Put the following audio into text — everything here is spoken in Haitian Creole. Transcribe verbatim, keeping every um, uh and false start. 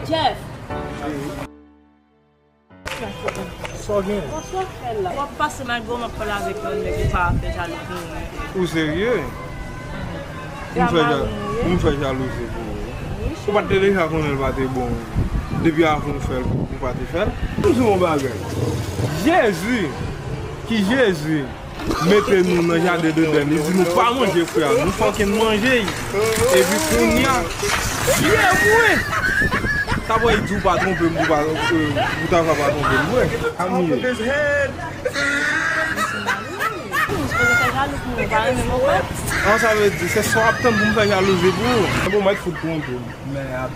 Jeff! Sa w gen? Bonswa, frè la. W ap pase malgre w m ap pale avèk yon nèg ou pa fè jalou pou mwen. Ou serye? Pou m fè ja- pou m fè jalouzi pou ou. Ou pa t te deja konnen l pa te bon. Depi avan w fè l, ou pa te fè l. M di w yon bagay. Jezi, ki Jezi mete nou nan jaden Edenn, li di nou pa manje fwi a, nou fucking manje l. Epi kounye a, ye mwen! Sa vle di w pa twonpe m, ou pa, ou ta va pa twonpe m, vre. Sa m ye. Ou sipoze fè jalou pou mwen, ou pa renmen m ankò? An, sa vle di, se sa w ap tann pou m fè jalouzi pou ou? Bon, mèt fout twonpe m. Mèd.